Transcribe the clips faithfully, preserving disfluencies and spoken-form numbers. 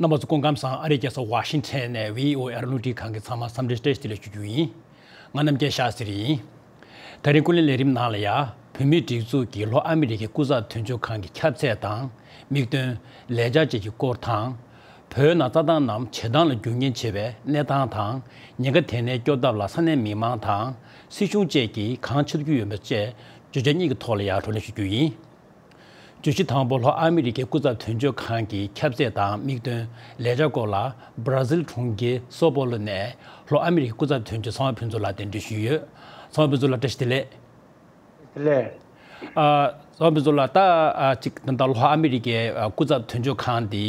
རྣམ་པ་ཚོ་སྐུ་ཁམས་བཟང་། ཨ་རིའི་རྒྱལ་ས་ཝ་ཤིང་ཊོན་ནས་བྷི་ཨོ་ཨེ་རླུང་འཕྲིན་ཁང་གི་ཚང་མ་འཚམས་འདྲི་བཀྲ་ཤིས་བདེ་ལེགས་ཞུ་རྒྱུ་ཡིན། ང་རྣམ་རྒྱལ་ཤཱ་ཟེར་ཡིན། ད་རིང་ཀུན་གླེང་ལས་རིམ་ནང་ལ་ཡ། བོད་མིའི་སྒྲིག་འཛུགས་ཀྱི་ལྷོ་ཨ་མི་རི་ཀའི་སྐུ་ཚབ་དོན་གཅོད་ཁང་གི་ཁྱབ་ཚད་དང་། དམིགས་དོན། ལས་འཆར་བཅས་ཀྱི་སྐོར་དང་། བོད་ནང་རྩྭ་ཐང་རྣམས་བྱེ་ཐང་ལ་རྒྱུན་གཉེར་བྱེད་པའི་གནས་སྟངས་དང་། ཉེན་ཁ་དེ་ནས་སྐྱོབ་ཐབས་ལ་ས་གནས་མི་མང་དང་། སྲིད་གཞུང་བཅས་ཀྱིས་གང་བྱེད་ཀྱི་ཡོད་མེད་བཅས། བརྗོད་བྱ་གཉིས་ཀྱི་ཐོག་ལ་ཡ་བགྲོ་གླེང་ཞུ་རྒྱུ་ཡིན། བརྗོད་གཞི་དང་པོ། ལྷོ་ཨ་མི་རི་ཀའི་སྐུ་ཚབ་དོན་གཅོད་ཁང་གི་ཁྱབ་ཚད་དང་དམིགས་དོན། ལས་འཆར་སྐོར་ལ། སྦྲ་ཟིལ་གྲོང་ཁྱེར་སོ་པོ་ལོ་ནས་ལྷོ་ཨ་མི་རི་ཀའི་སྐུ་ཚབ་དོན་གཅོད་ཚངས་པ་ཕུན་ཚོགས་ལགས་གདན་འདྲེན་ཞུས་ཡོད། ཚངས་པ་ཕུན་ཚོགས་ལགས་བཀྲ་ཤིས་བདེ་ལེགས། བདེ་ལེགས། ཨ། ཚངས་པ་ཕུན་ཚོགས་ལགས། ད་ཨ་ཅིག་ད་ལྟ་ལྷོ་ཨ་མི་རི་ཀའི་ཨ་སྐུ་ཚབ་དོན་གཅོད་ཁང་འདི་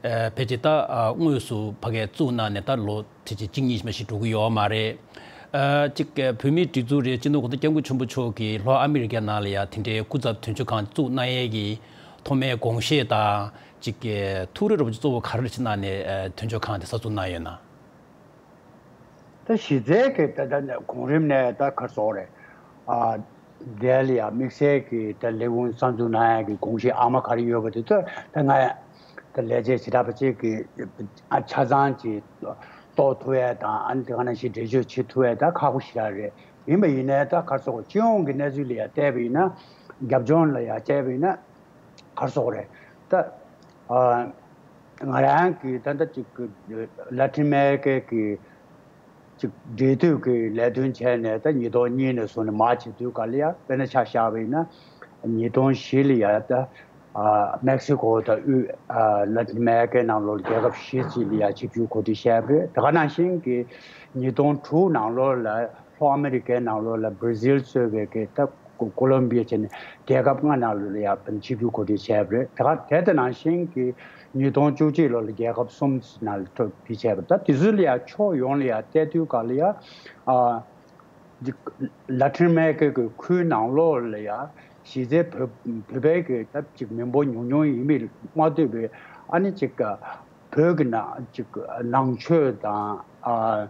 ཨ་ཕལ་ཆེར་ད་ཨ་དངོས་སུ་ཕ་གིར་བཙུགས་གནང་ནས་ད་ལོ་དེ་ཅིག་གཅིག་གཉིས་མ་ཞིག་འགྲོ་གི་ཡོད་མ་རེད། ཨ་ཅིག་བོད་མིའི་སྒྲིག་འཛུགས་རེད། སྤྱི་ནོར་གོང་ས་སྐྱབས་མགོན་ཆེན་པོ་མཆོག་གིས་ལྷོ་ཨ་མི་རི་ཀའི་ནང་ལ་ཡ་དེ་འདྲའི་སྐུ་ཚབ་དོན་གཅོད་ཁང་བཙུགས་གནང་ཡས་ཀྱི་ཐོག་མའི་དགོངས་བཞེས་དང་ཅིག་ཐུགས་རེ་རོབ་ཅིག་གཙོ་བོ་ག་རེ་ཅིག་གནང་ནས་ཨ་དོན་གཅོད་ཁང་དེ་གསར་འཛུགས་གནང་ཡོད་ན། ད་གཞི་རྩའི་གི་ད་ད་གོང་རིམ་ནས་ད་ག་རེ་ཟེར་དགོས་རེད། ཨ་དེ་ལ་ཡ་དམིགས་བསལ་གི་ད་ལས་ཁུངས་གསར་འཛུགས་གནང་ཡས་ཀྱི་དགོངས་བཞེས་ཨ་མ་ག་རེ་ཡོད་པ་དེ་ཚོ་ད་ང་ད་ལས་བྱེད་བྱེ་བྲག་པ་ཅིག་གི་ཨ་ཆ་ཚང་ཅིག་རྟོགས་ཐུབ་ཡས་དང་། ཨ་ནི་དེ་ག་ནང་བཞིན་འགྲེལ་བརྗོད་བྱེད་ཐུབ་ཡས་ད་ཁག་པོ་ཞེ་དྲག་རེད། ཡིན་པ་ཡིན་ནའི་ད་ག་རེ་ཟེར་དགོས། སྤྱི་ཡོངས་ཀྱི་གནས་ཚུལ་ལ་ཡ་བལྟས་པ་ཡིན་ན། རྒྱབ་ལྗོངས་ལ་ཡ་བལྟས་པ་ཡིན་ན། ག་རེ་ཟེར་དགོས་རེད། ད་ཨ་ང་རང་གི་ད་ལྟ་ཅིག་གི་ལ་ཏིན་ཨ་མེ་རི་ཀའི་གི་ཅིག་འབྲེལ་མཐུད་ཀྱི་ལས་དོན་བྱས་ནས་ད་ཉིས་སྟོང་གཉིས་ནས་བཟུང་ནས་མར་བྱེད་དུས་ག་ལ་ཡ། དཔེར་ན་ཆ་བཞག་པ་ཡིན་ན། ཉིས་སྟོང་བཞི་ལ་ཡ་ད་ཨ་མེག་སི་ཀོ་དང་དབུས་ཨ་ལ་ཏིན་ཨ་མེ་རི་ཀའི་ནང་ལོགས་ལ་རྒྱལ་ཁབ་བཞི་ཅིག་ལ་ཡ་ཆིབས་བསྒྱུར་གོ་སྒྲིག་བྱས་པ་རེད། དེ་ག་ནང་བཞིན་གྱི་ཉིས་སྟོང་དྲུག་ནང་ལོགས་ལ་ལྷོ་ཨ་མེ་རི་ཀའི་ནང་ལོགས་ལ་བྷར་ཟིལ་གཙོས་པའི་གི་ད་ཀོ་ལོམ་བི་ཡ་བྱས་ནས་རྒྱལ་ཁབ་ལྔ་ནང་ལོགས་ལ་ཡ་ཆིབས་བསྒྱུར་གོ་སྒྲིག་བྱས་པ་རེད། དེ་ག་དེ་དེ་ནང་བཞིན་གྱི་ཉིས་སྟོང་བཅུ་གཅིག་ལོ་ལ་རྒྱལ་ཁབ་གསུམ་ནང་ལ་ཐོབ་སྒྲིག་བྱས་པ། ད་དེ་ཚོ་ལ་ཡ་ཕྱོགས་ཡོངས་ལ་ཡ་བལྟས་དུས་ག་ལ་ཡ། ཨ། འདི་ལ་ཏིན་ཨ་མེ་རི་ཀའི་གི་ཁུལ་ནང་ལོགས་ལ་ཡ་གཞི་རྩའི་བོད་བོད་པའི་གི་ད་ཅིག་མི་འབོར་ཉུང་ཉུང་ཡིན་མིན་མ་ལྟོས་པའི། ཨ་ནི་ཅིག་བོད་ཀྱི་ནང་ཅིག་ནང་ཆོས་དང་། ཨ།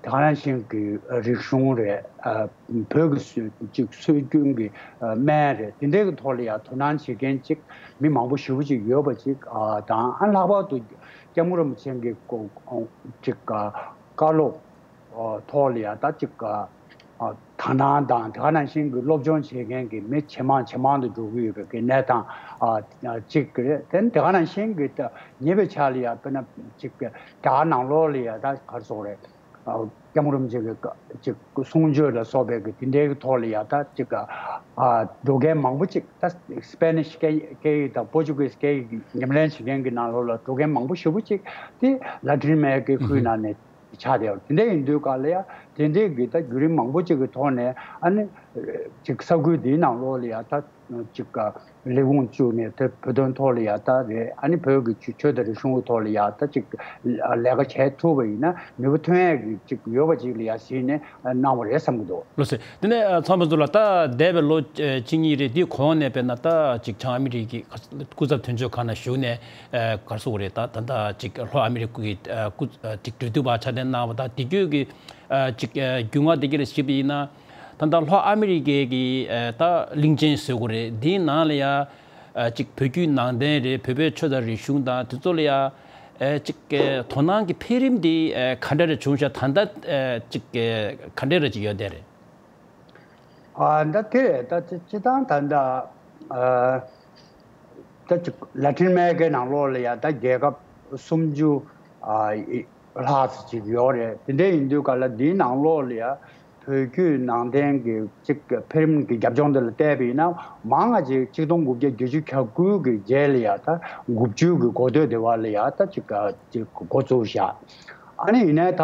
དེ་ག་ནང་བཞིན་གྱི་རིག་གཞུང་རེད། ཨ། བོད་ཀྱི་སྲོལ་ཅིག་སྲོལ་རྒྱུན་གྱི་ཨ་སྨན་རེད། དེ་འདྲའི་གི་ཐོག་ལ་ཡ་དོ་སྣང་བྱེད་མཁན་ཅིག་མི་མང་པོ་ཞེ་པོ་ཅིག་ཡོད་པ་ཅིག་ཨ། དང་། ཨ། ལྷག་པར་དུ་སྐྱབས་མགོན་རིན་པོ་ཆེ་གི་ཅིག་ཨ་བཀའ་སློབ་ཐོག་ལ་ཡ་ད་ཅིག་ཨ། དག་སྣང་དང་། དེ་ག་ནང་བཞིན་གྱི་སློབ་སྦྱོང་བྱེད་མཁན་གྱི་མི་ཇེ་མང་ཇེ་མང་དུ་འགྲོ་གི་ཡོད་པའི་གི་གནས་སྟངས་ཨ་གཅིག་གི་རེད། དེ་དེ་ག་ནང་བཞིན་གྱི་ད་ཉེ་བའི་ཆར་ལ་ཡ་དཔེར་ན་ཅིག་རྒྱ་གར་ནང་ལོགས་ལ་ཡ་ད་ག་རེ་ཟེར་དགོས་རེད། ཨ། སྐྱབས་མགོན་རིན་པོ་ཆེ་གི་ཅིག་གསུང་ཆོས་ལ་སོགས་པའི་གི་དེ་འདྲའི་གི་ཐོག་ལ་ཡ་ད་ཅིག་ཨ་འགྲོ་མཁན་མང་པོ་ཅིག་ད་སི་པེ་ནིཤ་སྐད་སྐད་ཡིག་དང་པོར་ཅུ་གིས་སྐད་ཡིག་ཉམས་ལེན་བྱེད་མཁན་གྱི་ནང་ལོགས་ལ་འགྲོ་མཁན་མང་པོ་ཞེ་པོ་ཅིག་དེ་ལ་ཏིན་ཨ་མེ་རི་ཀའི་ཁུལ་ནང་ནས་ཆགས་བསྡད་ཡོད། དེ་འདྲ་ཡིན་དུས་ག་ལ་ཡ་དེ་འདྲའི་གི་ད་བརྒྱུད་རིམ་མང་པོ་ཅིག་གི་ཐོག་ནས། ཨ་ནི་ཅིག་ས་ཁུལ་འདིའི་ནང་ལོགས་ལ་ཡ་ད་ཅིག་ལས་ཁུངས་བཙུགས་ནས་དེ་བོད་དོན་ཐོག་ལ་ཡ་ད་རེད། ཨ་ནི་བོད་ཀྱི་ཆོས་ཆོས་དང་རིག་གཞུང་གི་ཐོག་ལ་ཡ་ད་ཅིག་ལས་ཀ་བྱས་ཐུབ་པ་ཡིན་ན་ནུས་པ་ཐོན་ཡས་ཀྱི་ཅིག་ཡོད་པ་ཅིག་ལ་ཡ་གཟིགས་ནས་གནང་བ་རེད་བསམ་གྱི་འདུག་ལགས་སོ། དེ་ནས་ཚངས་པ་མགོན་ལགས། ད་འདས་པའི་ལོ་གཅིག་གཉིས་རེད། དེའི་གོང་ནས་དཔེར་ན་ད་ཅིག་བྱང་ཨ་མི་རི་ཀའི་སྐུ་ཚབ་དོན་གཅོད་ཁང་ནང་བཞུགས་ནས་ག་རེ་ཟེར་དགོས་རེད། ད་ད་ལྟ་ཅིག་ལྷོ་ཨ་མི་རི་ཀའི་སྐུ་ཅིག་འབྲེལ་མཐུད་པ་ཆ་ནས་གནང་བ་དང་། དེ་དུས་ཀྱི་ཅིག་རྒྱུས་མངའ་དེ་ག་རེ་ཞིག་ཡིན་ན། ད་ལྟ་ལྷོ་ཨ་མི་རི་ཀའི་གི་ད་གླིང་ཆེན་ཟེར་དགོས་རེད། འདིའི་ནང་ལ་ཡ་ཅིག་བོད་བརྒྱུད་ནང་བསྟན་རེད། བོད་པའི་ཆོས་དང་རིག་གཞུང་དང་དེ་ཚོ་ལ་ཡ་ཅིག་དོ་སྣང་གི་འཕེལ་རིམ་འདི་ག་འདྲ་རེ་བྱུང་ཤག་ད་ལྟ་ཅིག་ག་འདྲ་རེ་ཅིག་ཡོད་བསྡད་རེད། ཨ། ད་དེ་རེད། ད་སྤྱི་སྤྱི་བཏང་ད་ལྟ་ཨ་ད་ཅིག་ལ་ཏིན་ཨ་མེ་རི་ཀའི་ནང་ལོགས་ལ་ཡ་ད་རྒྱལ་ཁབ་སུམ་ཅུ་ཨ་ལྷག་ཙམ་ཅིག་ཡོད་རེད། དེ་འདྲ་ཡིན་དུས་ག་ལ་འདིའི་ནང་ལོགས་ལ་ཡ་བོད་བརྒྱུད་ནང་བསྟན་གྱི་ཅིག་འཕེལ་རིམ་གྱི་རྒྱབ་ལྗོངས་འདི་ལ་བལྟས་པ་ཡིན་ན། མང་ང་ཅིག་ཆིག་སྟོང་དགུ་བརྒྱ་བརྒྱད་ཅུ་གྱ་དགུ་གི་རྗེས་ལ་ཡ་ད་དགུ་བཅུ་གི་འགོ་སྟོད་དེ་བ་ལ་ཡ་ད་ཅིག་ཅིག་འགོ་བཙུགས་བཞག་ཨ་ནི་ཡིན་ནའི་ད་ད་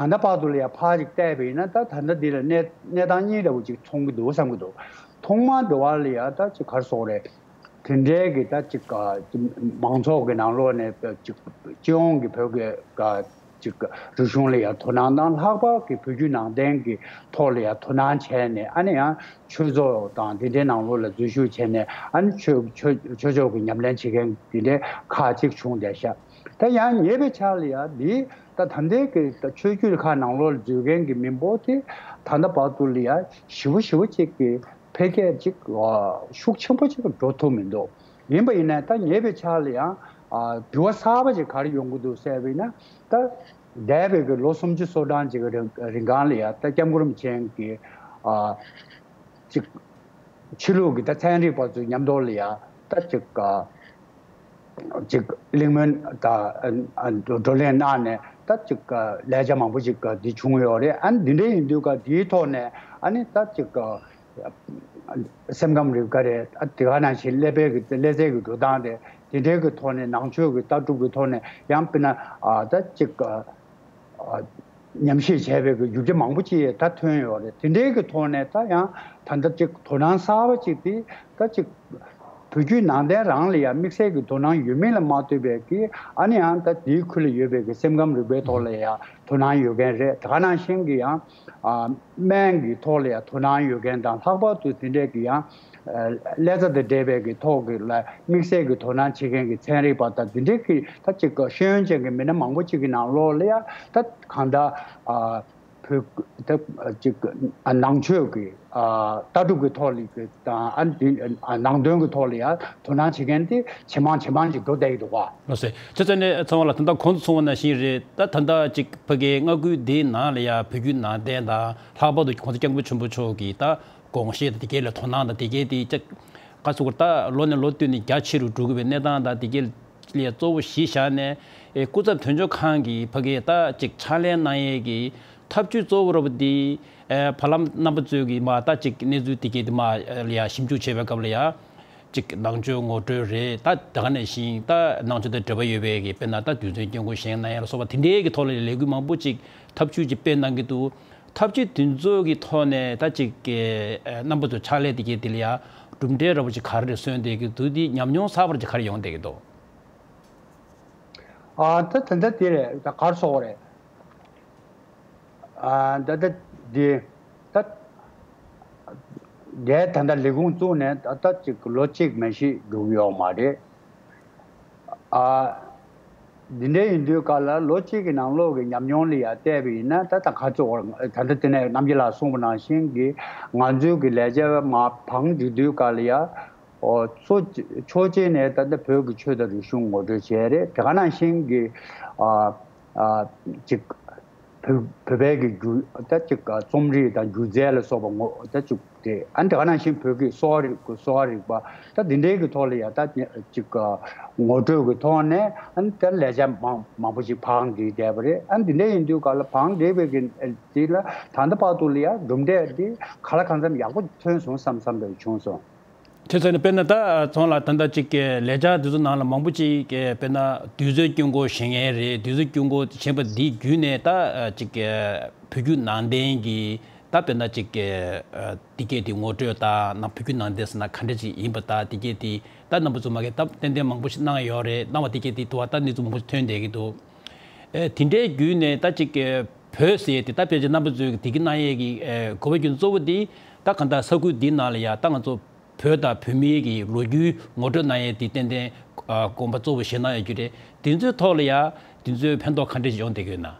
ལྟ་བར་དུ་ལ་ཡ་ཕར་ཅིག་བལྟས་པ་ཡིན་ན། ད་ད་ལྟ་འདི་ལ་གནས་གནས་སྟངས་གཉིས་འདྲ་བོ་ཅིག་མཐོང་གི་འདུག་བསམ་གྱི་འདུག་ཐོག་མར་འགྲོ་བ་ལ་ཡ་ད་ཅིག་ག་རེ་ཟེར་དགོས་རེད། དེ་འདྲའི་གི་ད་ཅིག་ཨ་མང་ཚོགས་ཀྱི་ནང་ལོགས་ནས་ཅིག་སྤྱི་ཡོངས་ཀྱི་བོད་ཀྱི་ཅིག་རིག་གཞུང་ལ་ཡ་དོ་སྣང་དང་། ལྷག་པར་གྱི་བོད་བརྒྱུད་ནང་བསྟན་གྱི་ཐོག་ལ་ཡ་དོ་སྣང་བྱས་ནས། ཨ་ནི་ཡང་ཆོས་ཚོགས་དང་དེ་འདྲའི་ནང་ལོགས་ལ་འཛུལ་ཞུགས་བྱས་ནས། ཨ་ནི་ཆོས་ཆོས་ཆོས་ཕྱོགས་ཀྱི་ཉམས་ལེན་བྱེད་མཁན་དེ་འདྲའི་ཁག་ཅིག་བྱུང་བསྡད་ཤག་ད་ཡང་ཉེ་བའི་ཆར་ལ་ཡ་འདི་ད་ད་ལྟའི་གི་ད་ཆོས་བརྒྱུད་ཁག་ནང་ལོགས་ལ་འཛུལ་མཁན་གྱི་མི་འབོར་དེ་ད་ལྟ་བར་དུ་ལ་ཡ་ཞེ་པོ་ཞེ་པོ་ཅིག་གི་འཕེལ་རྒྱས་ཅིག་ཨ་ཤུགས་ཆེན་པོ་ཅིག་འགྲོ་ཐུབ་མི་འདུག་ཡིན་པ་ཡིན་ནའི་ད་ཉེ་བའི་ཆར་ལ་ཡང་ ཨ་འགྱུར་བ་གསར་པ་ཅིག་ག་རེ་ཡོང་གི་འདུག་ཟེར་བས་ན། ད་འདས་པའི་གི་ལོ་སུམ་ཅུ་སོ་གྲངས་ཅིག་གི་རིང་རིང་གང་ལ་ཡ་ད་སྐྱབས་མགོན་རིན་པོ་ཆེ་གི་ཨ་ཅིག་ཆོས་ལུགས་ཀྱི་ད་ཚན་རིག་པ་ཚོའི་མཉམ་དུ་ལ་ཡ་ད་ཅིག་ཨ་ཅིག་གླེང་མོལ་དང་ཨ་བགྲོ་གླེང་གནང་ནས་ད་ཅིག་ཨ་ལས་བྱ་མང་པོ་ཅིག་ག་འདི་བྱུང་ཡོད་རེད། ཨ་ནི་འདི་འདྲ་ཡིན་དུས་ཀ་འདིའི་ཐོག་ནས་ཨ་ནི་ད་ཅིག་ཨ་སེམས་ཁམས་རིག་པ་རེད། ཨ་དེ་ག་ནང་བཞིན་ཀླད་པའི་གི་ཀླད་རྩའི་གི་འགྲོ་སྟངས་རེད། དེ་འདྲའི་གི་ཐོག་ནས་ནང་ཆོས་ཀྱི་ལྟ་གྲུབ་ཀྱི་ཐོག་ནས་ཡང་དཔེར་ན་ཨ་ད་ཅིག་ཨ་ཉམས་ཞིབ་བྱས་པའི་གི་རྒྱུ་རྐྱེན་མང་པོ་ཅིག་ད་ཐོན་ཡོད་རེད། དེ་འདྲའི་གི་ཐོག་ནས་ད་ཡང་ད་ལྟ་ཅིག་དོ་སྣང་གསར་པ་ཅིག་དེ་ད་ཅིག་བོད་བརྒྱུད་ནང་བསྟན་རང་ལ་ཡང་དམིགས་བསལ་གྱི་དོ་སྣང་ཡོད་མིན་ལ་མ་ལྟོས་པའི་གི་ཨ་ནི་ཡང་ད་དེའི་ཁུལ་ལ་ཡོད་པའི་གི་སེམས་ཁམས་རིག་པའི་ཐོག་ལ་ཡང་དོ་སྣང་ཡོད་མཁན་རེད། དེ་ག་ནང་བཞིན་གི་ཡང་ཨ་སྨན་གྱི་ཐོག་ལ་ཡང་དོ་སྣང་ཡོད་མཁན་དང་། ལྷག་པར་དུ་དེ་འདྲས་གི་ཡང་ཨ་ཀླད་རྩ་དང་འབྲེལ་བའི་གི་ཐོག་གི་ལ་དམིགས་བསལ་གྱི་དོ་སྣང་བྱེད་མཁན་གྱི་ཚན་རིག་པ་དང་དེ་འདྲས་གི་ད་ཅིག་ཤེས་ཡོན་ཅན་གྱི་མི་སྣ་མང་པོ་ཅིག་གི་ནང་ལོགས་ལ་ཡང་ད་གང་ལྟར་ཨ་བོད་ད་ཅིག་ཨ་ནང་ཆོས་ཀྱི་ཨ་ལྟ་གྲུབ་ཀྱི་ཐོག་ལ་གི་དང་ཨ་འདི་ཨ་ནང་དོན་གྱི་ཐོག་ལ་ཡང་དོ་སྣང་བྱེད་མཁན་དེ་ཇེ་མང་ཇེ་མང་ཅིག་འགྲོ་བསྡད་ཀྱི་འདུག་ག། ལགས་སོ། བྱས་ཙང་ནས་ཚང་མ་ལ་ད་ལྟ་གོང་དུ་གསུངས་པ་ནང་བཞིན་རེད། ད་ད་ལྟ་ཅིག་ཕ་གིའི་མངའ་ཁུལ་འདིའི་ནང་ལ་ཡང་བོད་བརྒྱུད་ནང་བསྟན་དང་། ལྷག་པར་དུ་༸གོང་ས་༸སྐྱབས་མགོན་ཆེན་པོ་མཆོག་གི་ད་དགོངས་བཞེད་དང་དེ་གའི་ལ་དོ་སྣང་དང་དེ་གའི་དེ་ཅིག་ག་ཚོད་ད་ལོ་ནས་ལོ་བསྟུད་ནས་རྒྱ་ཆེ་རུ་འགྲོ་གི་བའི་གནས་སྟངས་དང་དེ་གའི་ལ་གཙོ་བོ་གཞི་བཞག་ནས། ཨེ་སྐུ་ཚབ་དོན་གཅོད་ཁང་གིས་ཕ་གིའི་ད་ཅིག་ཕྱག་ལས་གནང་ཡས་ཀྱི་ཐབས་ཇུས་གཙོ་བོ་ར་བ་འདི། ཨེ་བར་ལམ་རྣམ་པ་ཚོས་ཀྱི་མ་ད་ཅིག་གནས་ཚུལ་དེ་གའི་དེ་མ་ལ་ཡ་ཞིབ་འཇུག་བྱེད་པའི་སྐབས་ལ་ཡ། ཅིག་ནང་ཆོས་ངོ་སྤྲོད་རེད། ད་ད་ག་ནང་བཞིན་ད་ནང་ཆོས་དང་འབྲེལ་བ་ཡོད་པའི་གི་དཔེར་ན་ད་རྡུལ་ཚོན་སྐྱབས་མགོན་བཞེངས་གནང་ཡ་ལ་སོགས་པ་དེ་འདྲའི་གི་ཐོག་ལ་ལས་འགུལ་མང་པོ་ཅིག་ཐབས་ཇུས་ཅིག་སྤེལ་གནང་གི་འདུག། ཐབས་ཇུས་དེ་ཚོ་གི་ཐོག་ནས་ད་ཅིག་གི་ཨ་རྣམ་པ་ཚོ་ཕྱག་ལས་དེ་གའི་དེ་ལ་ཡ་གྲུབ་འབྲས་འདྲ་པོ་ཅིག་ག་རེ་སོན་བསྡད་ཀྱི་འདུག། དེ་ཉམས་མྱོང་གསར་པ་ཅིག་ག་རེ་ཡོང་བསྡད་ཀྱི་འདུག། ཨ་ད་ད་ལྟ་དེ་རེད། ད་གར་སོགས་རེད། ཨ་ད་ལྟ་དེ་ད་དེ་ད་ལྟ་ལས་ཁུངས་བཙུགས་ནས་ད་ལྟ་ཅིག་ལོ་གཅིག་མ་ཞིག་འགྲོ་གི་ཡོད་མ་རེད། ཨ་འདི་འདྲ་ཡིན་དུས་ག་ལ་ལོ་གཅིག་གི་ནང་ལོགས་ཀྱི་ཉམས་མྱོང་ལ་ཡ་བལྟས་པ་ཡིན་ན། ད་ད་ག་ཚོད་ད་ལྟ་དེ་ནས་རྣམ་རྒྱལ་ལགས་གསུངས་པ་ནང་བཞིན་གྱི་ང་ཚོའི་གི་ལས་བྱ་མ་བང་སྒྲིག་དུས་ག་ལ་ཡ། ཨོ་གཙོ་ཕྱོགས་གཅིག་ནས་ད་ལྟ་བོད་ཀྱི་ཆོས་དང་རིག་གཞུང་ངོ་སྤྲོད་བྱས་རེད། དེ་ག་ནང་བཞིན་གྱི་ཨ་ཨ་ཅིག་བོད་བོད་པའི་གི་སྒྱུ་ད་ཅིག་རྩོམ་རིག་དང་སྒྱུ་རྩལ་ལ་སོགས་པ་ངོ་ད་ཅིག་རེད། ཨ་དེ་ག་ནང་བཞིན་བོད་ཀྱི་གསོ་བ་རིག་གསོ་བ་རིག་པ་ད་འདི་འདྲའི་གི་ཐོག་ལ་ཡ་ད་ཅིག་ངོ་སྤྲོད་ཀྱི་ཐོག་ནས་ཨ་ད་ལས་བྱ་མང་མང་པོ་ཞིག་བང་སྒྲིག་བསྡད་པ་རེད། ཨ་འདི་འདྲ་ཡིན་དུས་ག་ལ་བང་སྒྲིག་པའི་གི་དེ་ལ་ད་ལྟ་བར་དུ་ལ་ཡ་གྲུབ་འབྲས་དེ་ག་ལ་གང་འཚམ་ཡག་པོ་ཐོན་སོང་བསམ་བསམ་པའི་བྱུང་སོང་། དེ་ཚོ་ནི་དཔེར་ན་ད་ཚོང་ལ་ད་ལྟ་ཅིག་གི་ལས་འཆར་དེ་ཚོ་ནང་ལ་མང་པོ་ཅིག་གི་དཔེར་ན་རྡུལ་ཚོན་སྐྱབས་མགོན་བཞེངས་མཁན་རེད། རྡུལ་ཚོན་སྐྱབས་མགོན་བཞེངས་པ་འདི་བརྒྱུད་ནས་ད་ཅིག་གི་བོད་བརྒྱུད་ནང་བསྟན་གྱི་ད་དཔེར་ན་ཅིག་གི་འདི་སྐད་དེ་ངོ་སྤྲོད་དང་། ནང་བོད་བརྒྱུད་ནང་བསྟན་ཟེར་ན་ག་འདྲ་ཅིག་ཡིན་པ་དང་། འདི་སྐད་དེ་ད་རྣམ་པ་ཚོ་མ་གི་ད་ཏན་ཏན་མང་པོ་ཞིག་གནང་ཡོད་རེད། གནང་བ་འདི་སྐད་དེ་དུ་བ་ད་གནས་ཚུལ་མང་པོ་ཞིག་ཐོན་བསྡད་ཀྱི་འདུག། ཨེ་དེ་འདྲའི་བརྒྱུད་ནས་ད་ཅིག་གི་བོད་ཟེར་ཡས་དེ་ད་ཕལ་ཆེར་རྣམ་པ་ཚོས་དེ་གི་གནང་ཡས་ཀྱི་ཨེ་དགོས་པ་རྒྱུ་གཙོ་བོ་དེ་ད་གང་ལྟར་ས་ཁུལ་འདི་ནང་ལ་ཡ་ད་ང་ཚོ་བོད་དང་བོད་མིའི་གི་ལོ་རྒྱུས་ངོ་སྤྲོད་གནང་ཡས་དེ་ཏན་ཏན་ཨ་དགོངས་པ་གཙོ་བོ་བཞེས་གནང་ཡོད་རྒྱུ་རེད། དེ་ཚོའི་ཐོག་ལ་ཡ་དེ་ཚོའི་ཕན་ཐོགས་ག་འདྲ་ཞིག་ཡོང་བསྡད་ཀྱི་ཡོད་ན།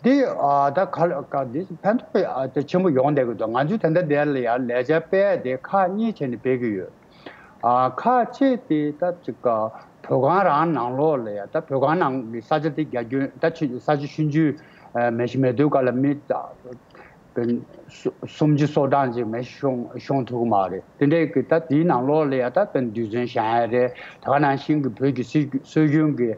འདི་ཨ་ད་ག་ལ་ག་འདི་ཕན་ཐོགས་ཨ་ད་ཆེན་པོ་ཡོང་བསྡད་ཀྱི་འདུག། ང་ཚོའི་ད་ལྟ་དེ་ལ་ཡ་ལས་འཆར་སྤེལ་ཡས་དེ་ཁག་གཉིས་བྱས་ནས་སྤེལ་གྱི་ཡོད། ཨ་ཁག་གཅིག་དེ་ད་ཅིག་ག་བོད་ཁང་རང་ནང་ལོགས་ལ་ཡ་ད་བོད་ཁང་ནང་གི་ས་ཆ་དེ་རྒྱ་ཁྱོན་ད་ཆུ་ས་ཆ་ཆུང་ཆུང་ཨ་མེད་ཤི་མེད་དུས་ག་ལ་མི་ད་དཔེར་ན་སུམ་ཅུ་སོ་གྲངས་ཅིག་མེད་ཤོང་ཤོང་ཐུབ་ཀྱི་མ་རེད། དེ་འདྲའི་གི་ད་དེའི་ནང་ལོགས་ལ་ཡ་ད་དཔེར་ན་རྡུལ་ཚོན་བཞེངས་ཡས་རེད། དེ་ག་ནང་བཞིན་གྱི་བོད་ཀྱི་སྲོལ་སྲོལ་རྒྱུན་གྱི་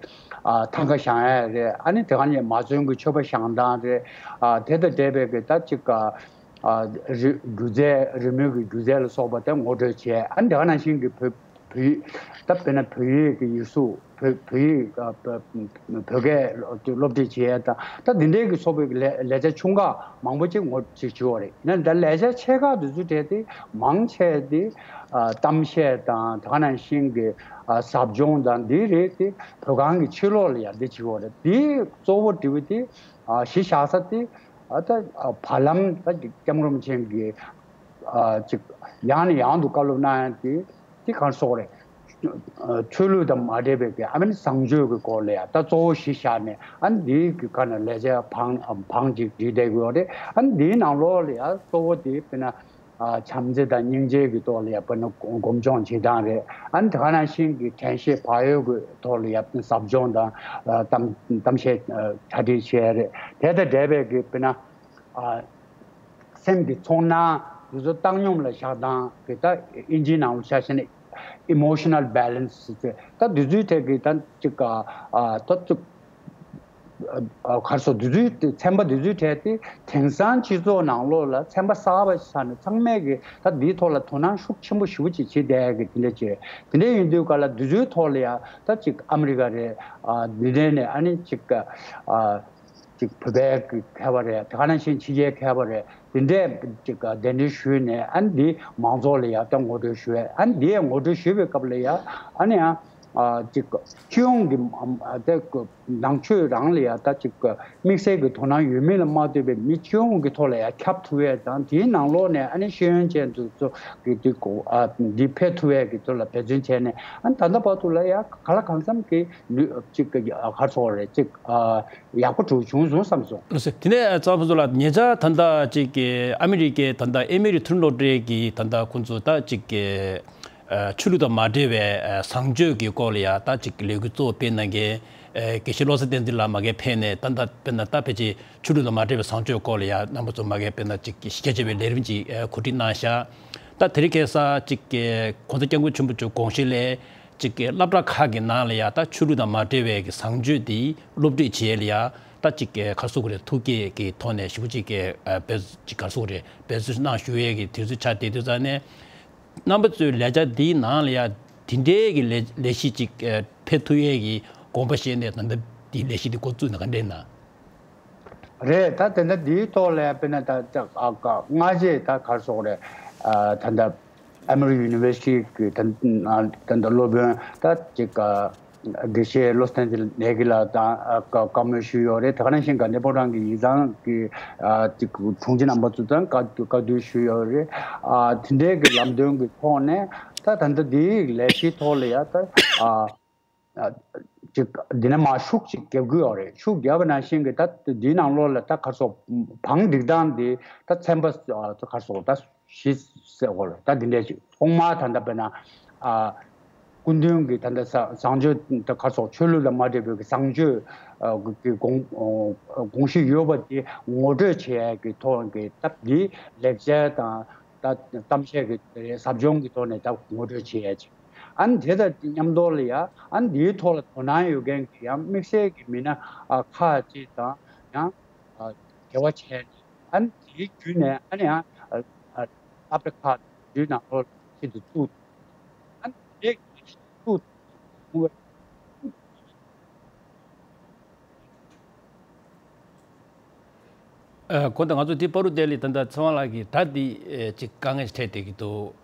ཨ་ཐང་ག་བཞེངས་ཡས་རེད། ཨ་ནི་དེ་ག་ནས་མ་བཙོན་གྱི་མཆོད་པ་བཞེངས་སྟངས་རེད། ཨ་དེ་དང་འབྲེལ་བའི་གི་ད་ཅིག་ག་ཨ་རི་སྒྱུ་རྩལ་རི་མོའི་གི་སྒྱུ་རྩལ་ལ་སོགས་པ་དེ་ངོ་སྤྲོད་བྱས། ཨ་ནི་དེ་ག་ནང་བཞིན་གྱི་བོད་བོད་ཡིག་ད་དཔེར་ན་བོད་ཡིག་གི་ཡིག་གཟུགས། བོད་བོད་ཡིག་ཨ་བོད་བོད་སྐད་སློབ་ཁྲིད་བྱེད་ཡས་དང་། ད་འདི་འདྲའི་གི་སོགས་པའི་ལས་ལས་བྱ་ཆུང་ཁག་མང་པོ་ཅིག་ངོ་ཅིག་བྱེད་པ་རེད། ཡིན་ན་ད་ལས་བྱ་ཆེ་ཁག་དེ་ཚོའི་གྲས་དེ་མང་ཆེ་དེ་ཨ་གཏམ་བཤད་དང་། དེ་ག་ནང་བཞིན་གྱི་ཨ་ཟབ་སྦྱོང་དང་འདི་རེད་དེ། བོད་ཁང་གི་ཕྱི་ལོགས་ལ་ཡ་འདི་བྱེད་པ་རེད། དེ་གཙོ་བོ་འབྲེལ་བ་དེ་ཨ་གཞི་བཞག་ས་དེ་ཨ་ད་ཨ་བར་ལམ་ད་སྐྱབས་མགོན་རིན་པོ་ཆེ་གི་ཨ་ཅིག་ཡང་ནས་ཡང་དུ་བཀའ་སློབ་གནང་ཡ་དེ། དེ་གང་སོགས་རེད། ཆོས་ལུགས་དང་མ་འབྲེལ་བའི་གི་ཨ་མིན་བཟང་སྤྱོད་ཀྱི་སྐོར་ལ་ཡང་ད་གཙོ་བོ་གཞི་བཞག་ནས། ཨ་ནི་འདིའི་གི་ཁ་ནས་ལས་བྱ་བང་བང་ཅིག་བསྒྲིགས་བསྡད་ཀྱི་ཡོད་རེད། ཨ་ནི་འདིའི་ནང་ལོགས་ལ་ཡང་གཙོ་བོ་དེ་དཔེར་ན་ ཨ་བྱམས་བརྩེ་དང་སྙིང་རྗེ་གི་ཐོག་ལ་ཡ་དཔེར་ན་སྒོམ་སྦྱོང་བྱེད་སྟངས་རེད། ཨ་ནི་དེ་ག་ནང་བཞིན་གྱི་དྲན་ཤེས་བག་ཡོད་ཀྱི་ཐོག་ལ་ཡ་ཟབ་སྦྱོང་དང་ཨ་གཏམ་གཏམ་བཤད་ཨ་གྲ་སྒྲིག་བྱེད་ཡ་རེད། དེ་དང་འབྲེལ་བའི་གི་དཔེར་ན་ཨ་སེམས་ཀྱི་ཚོར་སྣང་དེ་ཚོ་བཏང་སྙོམས་ལ་བཞག་སྟངས་ཀྱི་ད་དབྱིན་ཇིའི་ནང་ལ་ཆ་བཞག་ན་emotional balance ཟེར་ད་དེ་ཚོའི་ཐད་ཀྱི་ད་ཅིག་ཨ་ད་ཅིག་ཨ་ག་རེ་ཟེར། འདི་ཚོའི་ཚན་པ་འདི་ཚོའི་གྲས་དེ་དེང་སང་སྤྱི་ཚོགས་ནང་ལོགས་ལ་ཚན་པ་གསར་པ་ཆགས་ནས་ཚང་མས་ཀྱི་ད་འདིའི་ཐོག་ལ་དོ་སྣང་ཤུགས་ཆེན་པོ་ཞེ་པོ་ཅིག་བྱེད་བསྡད་ཀྱི་དེ་འདྲ་བྱས། དེ་འདྲ་ཡིན་དུས་ག་ལ་འདི་ཚོའི་ཐོག་ལ་ཡང་ད་ཅིག་ཨ་མི་རི་ཀ་རེད། ཨ་འདི་འདྲ་ནས་ཨ་ནི་ཅིག་ཨ་ཅིག་བོད་པའི་མཁས་པ་རེད། དེ་ག་ནང་བཞིན་ཕྱི་རྒྱལ་མཁས་པ་རེད། དེ་འདྲས་ཅིག་གདན་འདྲེན་ཞུས་ནས་ཨ་ནི་འདི་མང་ཚོགས་ལ་ཡང་ད་ངོ་སྤྲོད་ཞུས། ཨ་ནི་འདི་ཡང་ངོ་སྤྲོད་ཞུས་པའི་སྐབས་ལ་ཡང་ཨ་ནི་ཡང་ཅིག་སྤྱི་ཡོངས་ཀྱི་ཨ་ད་ནང་ཆོས་རང་ལ་ཡང་ད་ཅིག་དམིགས་བསལ་གྱི་དོ་སྣང་ཡོད་མེད་ལ་མ་ལྟོས་པའི་མི་སྤྱི་ཡོངས་ཀྱི་ཐོག་ལ་ཡང་ཁྱབ་ཐུབ་ཡས་དང་། དེའི་ནང་ལོགས་ནས་ཨ་ནི་ཤེས་ཡོན་ཅན་དེ་ཚོ་གི་འདི་གོ་ཨ་འདི་ཕེབས་ཐུབ་ཡས་ཀྱི་ཐོག་ལ་འབད་བརྩོན་བྱས་ནས་ཨ་ནི་ད་ལྟ་བར་དུ་ལ་ཡང་གང་ལ་གང་འཚམ་གྱི་ལུས་ཅིག་ག་རེ་ཟེར་དགོས་རེད། ཅིག་ཨ་ཡག་པོ་འགྲོ་བྱུང་སོང་བསམ་སོང་། ལགས་སོ། དེ་ནས་ཨ་ཚང་ཕུན་ཚོགས་ལགས། ཉེ་ཆར་ད་ལྟ་ཅིག་གི་ཨ་མི་རི་ཀའི་ད་ལྟ་ཨེ་མི་རི་ཐུན་སློབ་གྲྭའི་གི་ད་ལྟ་ཁོང་ཚོ་ད་ཅིག་གི་ཨ་ཆོས་ལུགས་དང་མ་འབྲེལ་བའི་ཨ་བཟང་སྤྱོད་ཀྱི་སྐོར་ལ་ཡ་ད་ཅིག་ལས་འགུལ་གཙོ་བོ་སྤེལ་གནང་མཁན་ཨ་དགེ་བཤེས་བློ་བཟང་བསྟན་འཛིན་ལགས་མ་གིར་ཕེབས་ནས་ད་ལྟ་དཔེར་ན་ད་ཕལ་ཆེར་ཆོས་ལུགས་དང་མ་འབྲེལ་བའི་བཟང་སྤྱོད་སྐོར་ལ་ཡ་རྣམ་པ་ཚོ་མ་གིར་དཔེར་ན་ཅིག་གི་གཞི་རྒྱ་ཆེ་བའི་ལས་རིམ་ཅིག་ཨ་གོ་སྒྲིག་གནང་ཤག་ད་དེ་རིང་ཁ་སང་ཅིག་གི་༸གོང་ས་༸སྐྱབས་མགོན་ཆེན་པོ་མཆོག་དགོངས་བཞེད་ལས། ཅིག་གི་སློབ་གྲྭ་ཁག་གི་ནང་ལ་ཡ་ད་ཆོས་ལུགས་དང་མ་འབྲེལ་བའི་གི་བཟང་སྤྱོད་དེ་སློབ་ཁྲིད་བྱེད་ཡས་ལ་ཡ་ད་ཅིག་གི་ག་རེ་ཟེར་དགོས་རེད། ཐུགས་བསྐྱེད་ཀྱི་ཐོག་ནས་ཞེ་པོ་ཅིག་གི་ཨ་འབད་ཅིག་ག་རེ་ཟེར་དགོས་རེད། འབད་བརྩོན་གནང་བཞུགས་ཡས་ཀྱི་དུས་ཚོད་ཆགས་བསྡད་དུས་ཙང་ནས་རྣམ་པ་ཚོའི་ལས་འཆར་འདིའི་ནང་ལ་ཡ་དེ་འདྲའི་གི་ལས་ལས་གཞི་ཅིག་ཨ་ཕེབས་ཐུབ་ཡས་ཀྱི་དགོངས་པ་བཞེས་ནས་ད་ལྟ་འདི་ལས་གཞི་འདི་འགོ་བཙུགས་ནས་ག་འདྲས་ན། རེད། ད་དེ་འདྲ་འདིའི་ཐོག་ལ་དཔེར་ན་ད་ད་ཨ་ཀ་སྔ་རྗེས་ད་ག་རེ་ཟེར་དགོས་རེད། ཨ་ད་ལྟ་ཨ་མི་རི་ཡུ་ནི་ཝར་སི་ཊི་གི་ད་ད་ལྟ་སློབ་དཔོན་ད་ཅིག་ཨ་དགེ་བཤེས་བློ་བཟང་བསྟན་འཛིན་ནེ་གི་ལགས་དང་ཨ་ཀ་བཀའ་མོལ་ཞུས་ཡོད་རེད། དེ་ག་ནང་བཞིན་དགའ་ལྡན་ཕོ་བྲང་གི་ཡིག་ཚང་གི་ཨ་ཅིག་དྲུང་ཆེ་རྣམ་པ་ཚོ་དང་བཀའ་བཀའ་བསྡུར་ཞུས་ཡོད་རེད། ཨ་དེ་འདྲའི་གི་ལམ་སྟོན་གི་ཐོག་ནས་ད་ད་ལྟ་འདིའི་ལས་གཞིའི་ཐོག་ལ་ཡ་ད་ཨ། ཅིག་འདི་ནས་མར་ཤུགས་ཅིག་རྒྱབ་ཀྱི་ཡོད་རེད། ཤུགས་རྒྱབ་པ་ནང་བཞིན་གྱི་ད་འདིའི་ནང་ལོགས་ལ་ད་ག་རེ་ཟེར་བང་སྒྲིག་སྟངས་འདི་ད་ཚན་པ་ད་ག་རེ་ཟེར་ད་བཞི་ཟེར་དགོས་རེད། ད་འདི་འདྲས་ཅིག་ཐོག་མར་ད་ལྟ་དཔེར་ན་ཨ་སྐུ་མདུན་གྱི་ད་ལྟ་བཟང་སྤྱོད་ད་ག་རེ་ཟེར་ཆོས་ལུགས་དང་མ་འབྲེལ་བའི་གི་བཟང་སྤྱོད་ཨ་གི་དགོངས་དགོངས་གཞི་ཡོད་པ་དེ་ངོ་སྤྲོད་བྱེད་ཡས་ཀྱི་ཐོག་གི་ད་འདི་ལེགས་སྦྱར་དང་ད་གཏམ་བཤད་ཀྱི་ཟབ་སྦྱོང་གི་ཐོག་ནས་ད་ངོ་སྤྲོད་བྱེད་ཡས་ཅིག་ཨ་ནི་དེ་དང་མཉམ་དུ་ལ་ཡང་ཨ་ནི་དེའི་ཐོག་ལ་དོ་སྣང་ཡོད་མཁན་གྱི་ཡང་དམིགས་བསལ་གྱི་མི་སྣ་ཨ་ཁག་ཅིག་དང་ཡང་ཨ་འབྲེལ་བ་བྱས་ནས་ཨ་ནི་དེའི་བརྒྱུད་ནས་ཨ་ནི་ཡང་ཨ་ཨ་སློབ་གྲྭ་ཁག་བརྒྱུད་ནང་ལོགས་ལ་ཆེད་དུ་བཙུགས། ཨ་ནི་དེ་ཆེད་དུ་བཙུགས། ཨ་གོ་ད་ང་ཚོ་དེ་བར་དུ་དེ་ལས་ད་ལྟ་ཚེ་དབང་ལགས་ཀྱིས་ད་འདི་ཨེ་ཅིག་དཀའ་ངལ་འཕྲད་བསྡད་ཀྱི་འདུག་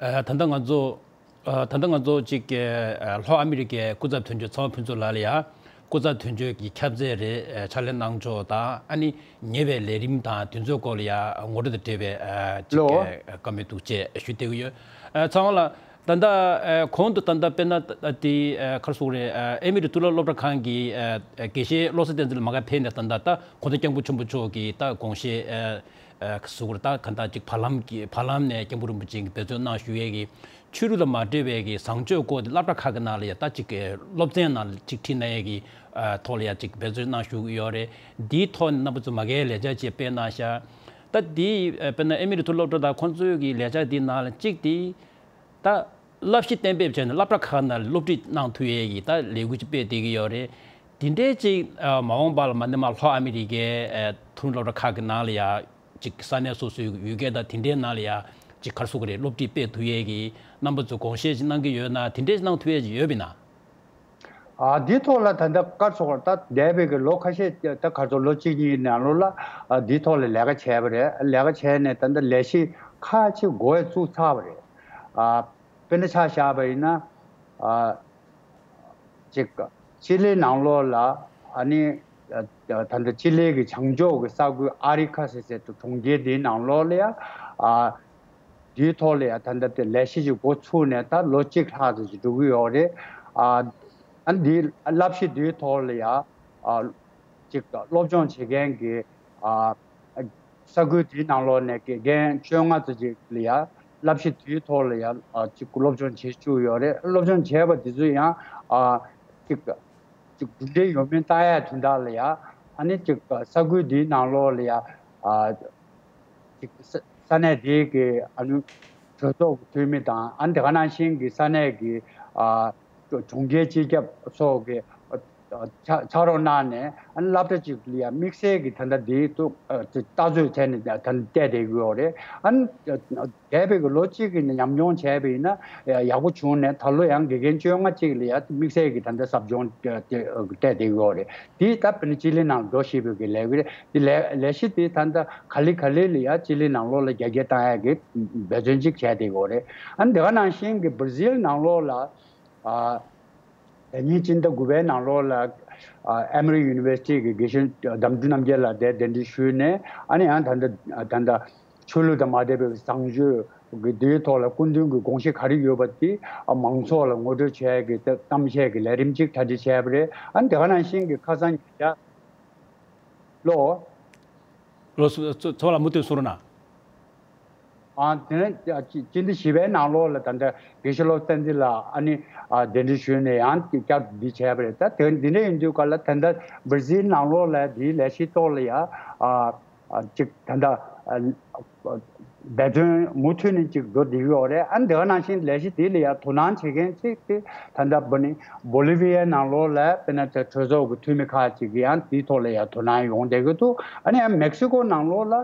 ཨ་ད་ལྟ་ང་ཚོ་ཨ་ད་ལྟ་ང་ཚོ་ཅིག་ཨ་ལྷོ་ཨ་མི་རི་ཀའི་སྐུ་ཚབ་དོན་གཅོད་ཚེ་དབང་ཕུན་ཚོགས་ལགས་ལ་ཡ་སྐུ་ཚབ་དོན་གཅོད་ཀྱི་ཁྱབ་ཚད་རེད། ཨ་ཕྱག་ལས་གནང་ཕྱོགས་དང་ཨ་ནི་ཉེ་བའི་ལས་རིམ་དང་དེ་ཚོའི་སྐོར་ལ་ཡ་ངོ་སྤྲོད་དང་འབྲེལ་བའི་ཨ་ཅིག་ལོ། ཨ་བཀའ་མོལ་འདུག་ཅེས་ཞུ་བསྡད་ཀྱི་ཡོད། ཨ་ཚེ་དབང་ལགས། ད་ལྟ་ཨ་གོང་དུ་ད་ལྟ་དཔེར་ན་ད་ལྟ་དེ་ཨ་ག་རེ་ཟེར་དགོས་རེད། ཨ་ཨེ་མི་རི་མཐོ་རིམ་སློབ་གྲྭ་ཁང་གི་ཨ་ཨ་དགེ་བཤེས་བློ་བཟང་བསྟན་འཛིན་ལགས་མ་གིར་ཕེབས་ནས་ད་ལྟ་ད་གོང་ས་སྐྱབས་མགོན་ཆེན་པོ་མཆོག་གི་ད་དགོངས་བཞེད་ཨ་ཨ་ག་རེ་ཟེར་དགོས་རེད། ད་ག་ད་ཅིག་བར་ལམ་གྱི་བར་ལམ་ནས་སྐྱབས་མགོན་རིན་པོ་ཆེ་གིས་འབད་བརྩོན་གནང་བཞུགས་ཡས་ཀྱི་ཆོས་ལུགས་དང་མ་འབྲེལ་བའི་གི་བཟང་སྤྱོད་སྐོར་དེ་སློབ་གྲྭ་ཁག་གི་ནང་ལ་ཡ་ད་ཅིག་གི་སློབ་ཚན་ནང་ལ་ཅིག་ཁྲིད་གནང་ཡས་ཀྱི་ཨ་ཐོག་ལ་ཡ་ཅིག་འབད་བརྩོན་གནང་བཞུགས་ཡོད་རེད། འདིའི་ཐོག་ནས་རྣམ་པ་ཚོ་མ་གིར་ལས་འཆར་ཅིག་སྤེལ་གནང་ཤག་ད་འདི་ཨ་དཔེར་ན་ཨེ་མི་རི་མཐོ་རིམ་སློབ་གྲྭ་དང་ཁོང་ཚོའི་གི་ལས་འཆར་འདིའི་ནང་ལ་གཅིག་དེ། ད་བསླབ་གཞི་གཏན་འབེབས་བྱས་ནས་སློབ་གྲྭ་ཁག་ནང་ལ་སློབ་ཁྲིད་གནང་ཐུབ་ཡས་ཀྱི་ད་ལས་འགུལ་ཅིག་སྤེལ་བསྡད་ཀྱི་ཡོད་རེད། དེ་འདྲའི་ཅིག་ཨ་མ་འོངས་པ་ལ་མ་ནི་མ་ལྷོ་ཨ་མི་རི་ཀའི་ཨ་མཐོ་རིམ་སློབ་གྲྭ་ཁག་གི་ནང་ལ་ཡ་ཅིག་ས་གནས་སོ་སོའི་ཡུལ་སྐད་དང་དེ་འདྲའི་ནང་ལ་ཡ་ཅིག་ག་རེ་ཟེར་དགོས་རེད། སློབ་ཁྲིད་སྤེལ་ཐུབ་ཡས་ཀྱི་རྣམ་པ་ཚོ་དགོངས་བཞེས་ཅིག་གནང་གི་ཡོད་ན་དེ་འདྲའི་གནང་ཐུབ་ཡས་ཅིག་ཡོད་པས་ན། ཨ་འདིའི་ཐོག་ལ་ད་ལྟ་ག་རེ་ཟེར་དགོས་རེད། ད་འདས་པའི་གི་ལོ་ཁ་ཤས་ད་ག་རེ་ཟེར་ལོ་གཅིག་གཉིས་ནང་ལོགས་ལ་ཨ་འདིའི་ཐོག་ལ་ལས་ཀ་བྱས་པ་རེད། ལས་ཀ་བྱས་ནས་ད་ལྟ་ལས་གཞི་ཁག་ཅིག་འགོ་བཙུགས་ཚར་བ་རེད། ཨ་དཔེར་ན་ཆ་བཞག་པ་ཡིན་ན། ཨ་ཅིག་ཅི་ལི་ནང་ལོགས་ལ་ཨ་ནི་ཨ་ད་ལྟ་ཅི་ལི་གི་བྱང་ཕྱོགས་ཀྱི་ས་ཁུལ་ཨ་རི་ཁ་ཟེར་ཟེར་གྲོང་ཁྱེར་འདིའི་ནང་ལོགས་ལ་ཡ་ཨ་འདིའི་ཐོག་ལ་ཡ་ད་ལྟ་དེ་ལས་གཞི་ཅིག་འགོ་ཚུགས་ནས་ད་ལོ་གཅིག་ལྷག་ཙམ་ཅིག་འགྲོ་གི་ཡོད་རེད། ཨ་ཨ་འདིའི་བསླབ་གཞི་འདིའི་ཐོག་ལ་ཡ་ཨ་ཅིག་སློབ་སྦྱོང་བྱེད་མཁན་གྱི་ཨ། ས་ཁུལ་དེའི་ནང་ལོགས་ནས་དགེ་རྒན་བཅོ་ལྔ་ཙམ་ཅིག་ལ་ཡ་བསླབ་གཞི་དེའི་ཐོག་ལ་ཡ་ཨ་ཅིག་སློབ་སྦྱོང་བྱེད་བཅུག་ཡོད་རེད། སློབ་སྦྱོང་བྱས་པ་དེ་ཚོ་ཡང་ཨ་ཅིག་ཅིག་གྲུབ་འབྲས་ཡོད་མེད་ལྟ་ཡ་དོན་དག་ལ་ཡ་ཨ་ནི་ཅིག་ས་ཁུལ་དེའི་ནང་ལོགས་ལ་ཡ་ཨ་ཅིག་ས་ས་གནས་དེའི་གི་ཨ་ནི་གྲོས་ཚོགས་ཀྱི་འཐུས་མི་དང་ཨ་ནི་དེ་ག་ནང་བཞིན་གྱི་ས་གནས་ཀྱི་ཨ་གྲོང་ཁྱེར་སྤྱི་ཁྱབ་སོགས་ཀྱི་ཨ་ཕྱག་ཕྱག་རོགས་གནང་ནས་ཨ་ནི་སློབ་གྲྭ་གཅིག་ལ་ཡང་དམིགས་བསལ་གྱི་ད་ལྟ་འདིའི་ཐོག་ཨ་ལྟ་ཚོད་བྱས་ནས་ད་ལྟ་བལྟས་བསྡད་ཀྱི་ཡོད་རེད། ཨ་ནི་འདས་པའི་གི་ལོ་གཅིག་གི་ཉམས་མྱོང་བྱས་པ་ཡིན་ན་ཡག་པོ་བྱུང་ནས་ད་ལོ་ཡང་དགེ་རྒན་བཅོ་ལྔ་གཅིག་ལ་ཡང་དམིགས་བསལ་གྱི་ད་ལྟ་ཟབ་སྦྱོང་བལྟས་བསྡད་ཀྱི་ཡོད་རེད། དེ་ད་དཔེར་ན་ཅི་ལི་ནང་འགྲོ་བཞིན་པའི་གི་ལས་འགུལ་རེད། དེ་ལས་ལས་གཞི་དེ་ད་ལྟ་ག་ལེ་ག་ལེ་ལ་ཡ་ཅི་ལི་ནང་ལོགས་ལ་རྒྱ་སྐྱེད་བཏང་ཡ་གི་འབད་བརྩོན་ཅིག་བྱས་བསྡད་ཀྱི་ཡོད་རེད། ཨ་ནི་དེ་ག་ནང་བཞིན་གྱི་བར་ཟིལ་ནང་ལོགས་ལ་ཨ་ཟླ་ཉིན་སྤྱི་ཟླ་དགུ་པའི་ནང་ལོགས་ལ་ཨ་ཨེ་མོ་རི་ཡུ་ནི་ཝར་སི་ཊི་གི་དགེ་བཤེས་དམ་ཆོས་རྣམ་རྒྱལ་ལགས་དེ་གདན་འདྲེན་ཞུས་ནས་ཨ་ནི་ཡང་ད་ལྟ་ད་ལྟ་ཆོས་ལུགས་དང་མ་འབྲེལ་བའི་བཟང་སྤྱོད་ཀྱི་དེའི་ཐོག་ལ་སྐུ་མདུན་གྱི་དགོངས་གཞི་ག་རེ་ཡོད་པ་དེ་ཨ་མང་ཚོགས་ལ་ངོ་སྤྲོད་བྱས་ཀྱི་གཏམ་བཤད་ཀྱི་ལས་རིམ་ཅིག་གྲ་སྒྲིག་བྱས་པ་རེད། ཨ་ནི་དེ་ག་ནང་བཞིན་གྱི་ཁ་སང་ཉིན་ལོ། ལོ་སུ་ཚོ་ཚོ་ལ་མུ་མཐུད་གསུང་རོགས་གནང་། ཨ་དེ་ནས་སྤྱི་ཟླ་བཞི་པའི་ནང་ལོགས་ལ་ད་ལྟ་དགེ་བཤེས་བློ་བསྟན་འཛིན་ལགས་ཨ་ནི་ཨ་གདན་འདྲེན་ཞུས་ནས་ཡང་བསྐྱར་འདི་བྱས་པ་རེད། ད་དེ་འདི་འདྲ་ཡིན་དུས་ག་ལ་ད་ལྟ་བར་ཟིལ་ནང་ལོགས་ལ་འདིའི་ལས་གཞི་ཐོག་ལ་ཡ་ཨ་ཨ་ཅིག་ད་ལྟ་ཨ་འབད་བརྩོན་མུ་མཐུད་ནས་ཅིག་འགྲོ་བསྡད་ཡོད་རེད། ཨ་འདི་ག་ནང་བཞིན་ལས་གཞི་དེ་ལ་ཡ་དོ་སྣང་བྱེད་མཁན་ཅིག་དེ་ད་ལྟ་བོ་ནི་བོ་ལི་བི་ཡའི་ནང་ལོགས་ལ་དཔེར་ན་ད་གྲོས་ཚོགས་ཀྱི་འཐུས་མི་ཁག་ཅིག་གིས་ཡང་དེའི་ཐོག་ལ་ཡ་དོ་སྣང་ཡོང་བསྡད་ཀྱི་འདུག་ཨ་ནི་ཡང་མེག་སི་ཀོ་ནང་ལོགས་ལ་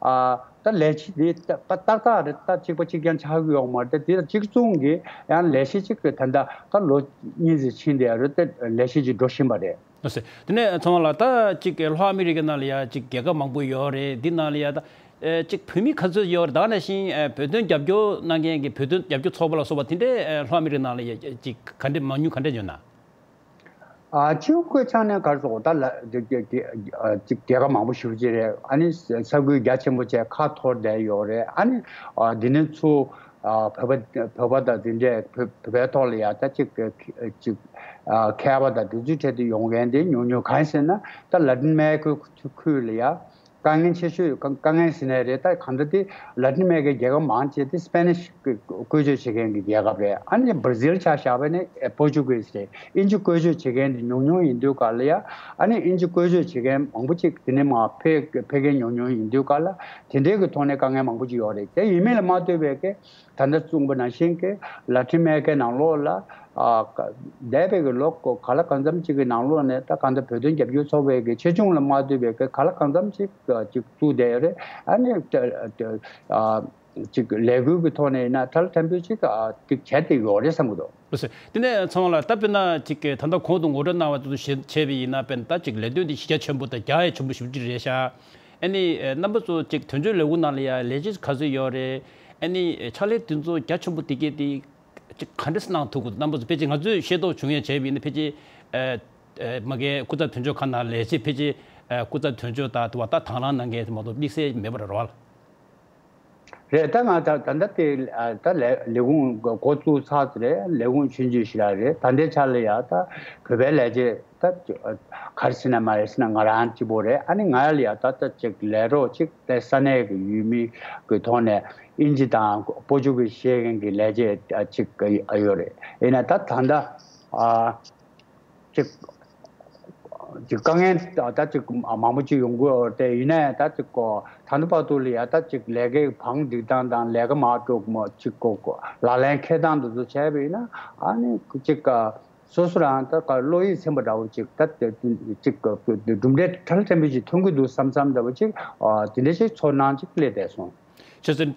ཨ། ད་ལས་གཞི་འདི་ད་ཏག་ཏག་རེད། ད་གཅིག་པ་གཅིག་རྐྱང་ཆགས་ཀྱི་ཡོད་མ་རེད། ད་འདི་ལ་གཅིག་མཚུངས་ཀྱི་ཡང་ལས་གཞི་གཅིག་གི་ད་ལྟ་ད་ལོ་གཉིས་ཙམ་ཕྱིན་བསྡད་ཡོད་རེད། ད་ལས་གཞི་གཅིག་འགྲོ་བཞིན་པ་རེད། ལགས་སོ། དེ་ནས་ཚང་མ་ལ་ད་གཅིག་ལྷོ་ཨ་མི་རི་ཀའི་ནང་ལ་ཡ་གཅིག་རྒྱལ་ཁབ་མང་པོ་ཡོད་རེད། འདི་ནང་ལ་ཡ་ད་ཨེ་གཅིག་བོད་མི་ག་ཚོད་ཡོད་རེད། ད་ནང་བཞིན་ཨེ་བོད་དོན་རྒྱབ་སྐྱོར་གནང་མཁན་གྱི་བོད་དོན་རྒྱབ་སྐྱོར་ཚོགས་པ་ལ་སོགས་པ་དེ་འདྲས་ཨེ་ལྷོ་ཨ་མི་རི་ཀའི་ནང་ལ་ཡ་གཅིག་ག་འདྲས་མང་ཉུང་ག་འདྲས་ཡོད་ན། ཨ་སྤྱི་ཁོག་ཆ་ནས་ག་རེ་ཟེར་དགོས། ད་ལ་རྒྱལ་ཁབ་མང་པོ་ཞེ་པོ་ཅིག་རེད། ཨ་ནི་ས་ཁུལ་རྒྱ་ཆེན་པོ་བཅས་ཁ་འཐོར་བསྡད་ཡོད་རེད། ཨ་ནི་ཨ་འདི་ནས་ཚུར་ཨ་བོད་པ་བོད་པ་དང་དེ་འདྲས་བོད་བོད་པའི་ཐོག་ལ་ཡ་ད་ཅིག་ཅིག་ཨ་མཁས་པ་དང་དེ་ཚོའི་གྲས་དུ་ཡོང་མཁན་དེ་ཉུང་ཉུང་། གང་ཡིན་ཟེར་ན་ད་ལ་ཏིན་ཨ་མེ་རི་ཁའི་ཁུལ་ལ་ཡ། དཀའ་ངལ་ཆེ་ཤོས་དཀའ་དཀའ་ངལ་ཟེར་ནའི་རེད། ད་གང་ལྟར་དེ་ལ་ཏིན་ཨ་མེ་རི་ཀའི་རྒྱལ་ཁབ་མང་ཆེ་དེ་སྤེ་ནིཤ་བཀོལ་སྤྱོད་བྱེད་མཁན་གྱི་རྒྱལ་ཁབ་རེད། ཨ་ནི་བྷར་ཟིལ་ཆ་བཞག་པ་ནི་པོར་ཅུ་གིས་རེད། དབྱིན་ཇི་བཀོལ་སྤྱོད་བྱེད་མཁན་དེ་ཉུང་ཉུང་ཡིན་དུས་ག་ལ་ཡ། ཨ་ནི་དབྱིན་ཇི་བཀོལ་སྤྱོད་བྱེད་མཁན་མང་པོ་ཅིག་དེ་ནས་མར་ཕེབས་ཕེབས་མཁན་ཉུང་ཉུང་ཡིན་དུས་ག་ལ་དེ་འདྲའི་གི་ཐོག་ནས་དཀའ་ངལ་མང་པོ་ཅིག་ཡོད་རེད། དེ་ཡིན་མིན་ལ་མ་ལྟོས་པའི་གི་ད་ལྟ་གསུངས་པ་ནང་བཞིན་གྱི་ལ་ཏིན་ཨ་མེ་རི་ཀའི་ནང་ལོགས་ལ་ཨ་ཀ་འདས་པའི་གི་ལོ་ག་ལ་གང་འཚམ་ཅིག་གི་ནང་ལོགས་ནས་ད་གང་ལྟར་བོད་དོན་རྒྱབ་སྐྱོར་ཚོགས་པའི་གི་ཆེ་ཆུང་ལ་མ་ལྟོས་པའི་གི་ག་ལ་གང་འཚམ་ཅིག་ཅིག་བཙུགས་བསྡད་ཡོད་རེད། ཨ་ནི་ཨ་ཅིག་ལས་འགུལ་གི་ཐོག་ནས་ཡིན་ན་ཐལ་ཐལ་པོ་ཅིག་ཨ་ཅིག་བྱས་བསྡད་ཡོད་རེད་བསམ་གི་འདུག་ལགས་སོ། དེ་ནས་ཚང་མ་ལ་ད་དཔེར་ན་ཅིག་ད་ལྟ་གོང་དུ་ངོ་སྤྲོད་གནང་བ་དེ་ཚོ་བྱས་བྱས་པ་ཡིན་ན་དཔེར་ན་ད་ཅིག་ལས་དོན་འདི་གཞི་རྒྱ་ཆེན་པོ་དང་རྒྱ་ཡ་ཆེན་པོ་ཞེ་པོ་ཅིག་རེད་ཤག་ཨ་ནི་རྣམ་པ་ཚོ་ཅིག་དོན་གཅོད་ལས་ཁུངས་ནང་ལ་ཡ་ལས་བྱེད་ག་ཚོད་ཡོད་རེད། ཨ་ནི་ཕྱག་ལས་དེ་ཚོ་རྒྱ་ཆེན་པོ་དེ་གས་དེ་ཅིག་ག་འདྲས་གནང་ཐུབ་དགོས། རྣམ་པ་ཚོ་ཕལ་ཆེར་ང་ཚོས་ཤེས་རྟོགས་བྱུང་ཡས་བྱས་པ་ཡིན་ན་ཕལ་ཆེར་ཨ་ཨ་མ་གིའི་སྐུ་ཚབ་དོན་གཅོད་ཁང་ནང་ལས་བྱེད་ཕལ་ཆེར་ཨ་སྐུ་ཚབ་དོན་གཅོད་དང་དུ་བ་ད་དང་བླངས་གནང་མཁན་དེ་མ་གཏོགས་དམིགས་བསལ་མེད་པ་རེད་བ། རེད། ད་ང་ད་ད་ལྟ་དེ་ཨ་ད་ལས་ལས་ཁུངས་འགོ་འགོ་བཙུགས་ཚར་ཚར་རེད། ལས་ཁུངས་ཆུང་ཆུང་ཞིག་ལ་རེད། ད་ལྟའི་ཆ་ལ་ཡ་ད་བོད་པའི་ལས་བྱེད་ད་ག་རེ་ཟེར་ན་མ་རེད་ཟེར་ན་ང་རང་གཅིག་པོ་རེད། ཨ་ནི་ང་ལ་ཡ་ད་ད་ཅིག་ལས་རོགས་ཅིག་དེ་ས་གནས་ཀྱི་ཡུལ་མི་གི་ཐོག་ནས་དབྱིན་ཇི་དང་པོར་ཅུ་གི་ཤེས་མཁན་གྱི་ལས་བྱེད་ཅིག་ཡོད་རེད། ཡིན་ན་ད་ད་ལྟ་ཨ། ཅིག་ཅིག་དཀའ་ངལ་ད་ཅིག་མང་པོ་ཅིག་ཡོང་གི་ཡོད་རེད། ཡིན་ན་ཡང་ད་ཅིག་གོ་ད་ལྟ་བར་དུ་ལ་ཡ་ད་ཅིག་ལས་ཀའི་བང་སྒྲིག་སྟངས་དང་ལས་ཀ་མར་འགྲོ་མོ་ཅིག་གོ་གོ་ལག་ལེན་འཁེལ་སྟངས་དེ་ཚོ་བྱས་པ་ཡིན་ན་ཨ་ནི་ཅིག་སོ་སོ་རང་ད་ག་བློ་ཡིད་ཚིམ་པ་འདྲ་བོ་ཅིག་ད་ཅིག་གྲུབ་འབྲས་ཕྲ་ལ་ཕྲན་བུ་ཅིག་ཐོན་གི་འདུག་བསམ་བསམ་འདྲ་བོ་ཅིག་དེ་འདྲ་ཞིག་ཚོར་སྣང་ཅིག་སླེབས་བསྡད་སོང་། ཁྱེད་ཚོ་ད་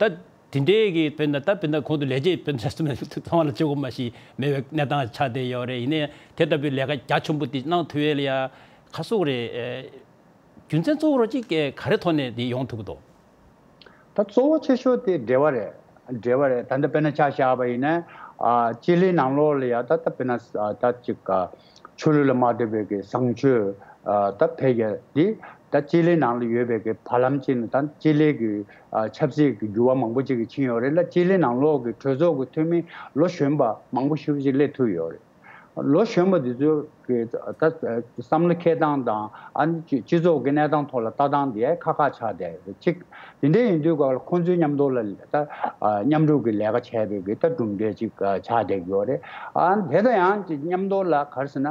དེ་འདྲའི་གི་དཔེར་ན་ད་དཔེར་ན་གོང་དུ་ལས་བྱེད་དཔེར་ན་ཚང་མ་ལ་བྱེད་དགོས་མ་ཞིག་མེད་པའི་གནས་སྟངས་ཆགས་བསྡད་ཡོད་རེད། ཡིན་ནའི་དེ་ལྟ་བུའི་ལས་ཀ་རྒྱ་ཆེན་པོ་དེ་གནང་ཐུབ་ཡས་ལ་ཡ་ཁ་སོག་རེད། རྒྱུ་མཚན་གཙོ་བོ་རོ་གཅིག་ག་རེ་ཐོག་ནས་དེ་ཡོང་ཐུབ་ཀྱི་འདུག་ད་གཙོ་བོ་ཆེ་ཤོས་དེ་འབྲེལ་བ་རེད། འབྲེལ་བ་རེད། ད་ལྟ་དཔེར་ན་ཆ་བཞག་པ་ཡིན་ན་ཨ་ཅི་ལི་ནང་ལོགས་ལ་ཡ་ད་ལྟ་དཔེར་ན་ཨ་ད་ཅིག་ཨ་ཆོས་ལུགས་ལ་མ་ལྟོས་པའི་གི་བཟང་སྤྱོད་ཨ་ད་འཕེལ་རྒྱས་འདི་ད་ཅི་ལི་ནང་ལ་ཡོད་པའི་གི་བར་ལམ་ཅིག་ནས་ད་ཅི་ལི་གི་ཨ་ཆབ་སྲིད་ཀྱི་འགྱུར་བ་མང་པོ་ཅིག་གི་ཕྱིན་ཡོད་རེད་ལ། ཅི་ལི་ནང་ལོགས་ཀྱི་གྲོས་ཚོགས་ཀྱི་འཐུས་མི་ལོ་གཞོན་པ་མང་པོ་ཞེ་པོ་ཅིག་སླེབས་ཐུབ་ཡོད་རེད། ལོ་གཞོན་པ་འདི་ཚོ་གི་ད་བསམ་བློ་འཁྱེར་སྟངས་དང་ཨ་ནི་སྤྱི་སྤྱི་ཚོགས་ཀྱི་གནས་སྟངས་ཐོག་ལ་ལྟ་སྟངས་དེ་ཁ་ཁ་ཆགས་བསྡད་ཅིག་དེ་འདྲ་ཡིན་དུས་སྐབས་ལ་ཁོང་ཚོའི་མཉམ་དུ་ལ་ད་མཉམ་རུབ་ཀྱི་ལས་ཀ་བྱས་པའི་གི་ད་གྲུབ་འབྲས་ཅིག་ཆགས་བསྡད་ཀྱི་ཡོད་རེད། ཨ་དེ་དང་ཡང་ཅིག་མཉམ་དུ་ལ་ག་རེ་ཟེར་ན།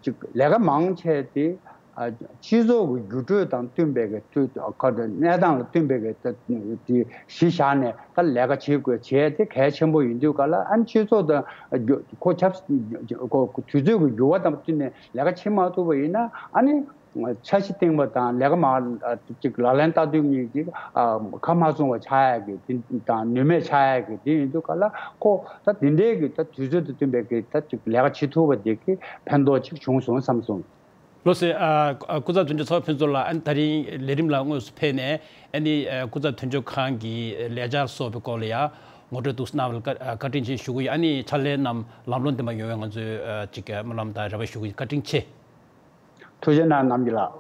ཅིག་ལས་ཀ་མང་ཆེ་དེ་སྤྱི་ཚོགས་ཀྱི་འགྱུར་འགྲོས་དང་བསྟུན་པའི་གི་དུས་གནས་སྟངས་ལ་བསྟུན་པའི་གི་དེ་གཞི་བཞག་ནས་ད་ལས་ཀ་བྱེད་དགོས་བྱས་དེ་གལ་ཆེན་པོ་ཡིན་དུས་ག་ལ་ཨ་ནི་སྤྱི་ཚོགས་དང་འགྱུ་ཁོ་ཆབ་ཁོ་དུས་ཚོད་ཀྱི་འགྱུར་བ་དང་བསྟུན་ནས་ལས་ཀ་བྱེད་མ་ཐུབ་པ་ཡིན་ན་ཨ་ནི་འཆར་གཞི་བཏིང་བ་དང་ལས་ཀ་མ་ཅིག་ལག་ལེན་བསྟར་དུས་གཉིས་ཀྱི་ཁ་མ་ཚུམ་པ་ཆགས་ཡག་གི་དེ་དང་ནུས་མེད་ཆགས་ཡག་གི་དེ་ཡིན་དུས་ག་ལ་ཁོ་ད་དེ་འདྲའི་གི་ད་དུས་ཚོད་དང་བསྟུན་པའི་གི་ད་ཅིག་ལས་ཀ་བྱེད་ཐུབ་པ་དེ་གི་ཕན་ཐོགས་ཅིག་བྱུང་སོང་བསམ་སོང་། ལགས་སོ། ཨ་ཨ་སྐུ་ཚབ་དོན་གཅོད་ཚེ་དབང་ཕུན་ཚོགས་ལགས། ཨ་ནི་ད་རིང་ལས་རིམ་ལ་དངོས་སུ་ཕེབས་ནས་ཨ་ནི་ཨ་སྐུ་ཚབ་དོན་གཅོད་ཁང་གི་ལས་འཆར་སོགས་པའི་སྐོར་ལ་ཡང་ངོ་སྤྲོད་དུ་གནང་བར་བཀའ་ཨ་བཀའ་དྲིན་ཆེ་ཞུ་གི་ཡོད། ཨ་ནི་ཕྱག་ལས་རྣམས་ལམ་ལྷོང་ལྡན་པ་ཡོང་བའི་ང་ཚོས་ཨ་ཅིག་སྨོན་ལམ་དང་རེ་བ་ཞུ་གི་ཡོད། བཀའ་དྲིན་ཆེ། ཐུགས་རྗེ་གནང་། ནམ་གྱི་ལགས།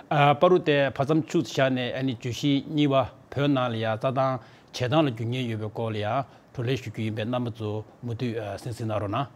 ཨ་བར་དུ་དེ་བར་མཚམས་ཆུ་ཚོད་བཞག་ནས་ཨ་ནི་བརྗོད་གཞི་གཉིས་པ་བོད་ནང་ལ་ཡང་རྩྭ་ཐང་བྱེ་ཐང་ལ་རྒྱུས་མངའ་ཡོད་པའི་སྐོར་ལ་ཡང་བགྲོ་གླེང་ཞུ་རྒྱུ་ཡིན་པས་རྣམ་པ་ཚོ་མུ་མཐུད་ཨ་གསན་གཟིགས་གནང་རོགས་གནང་།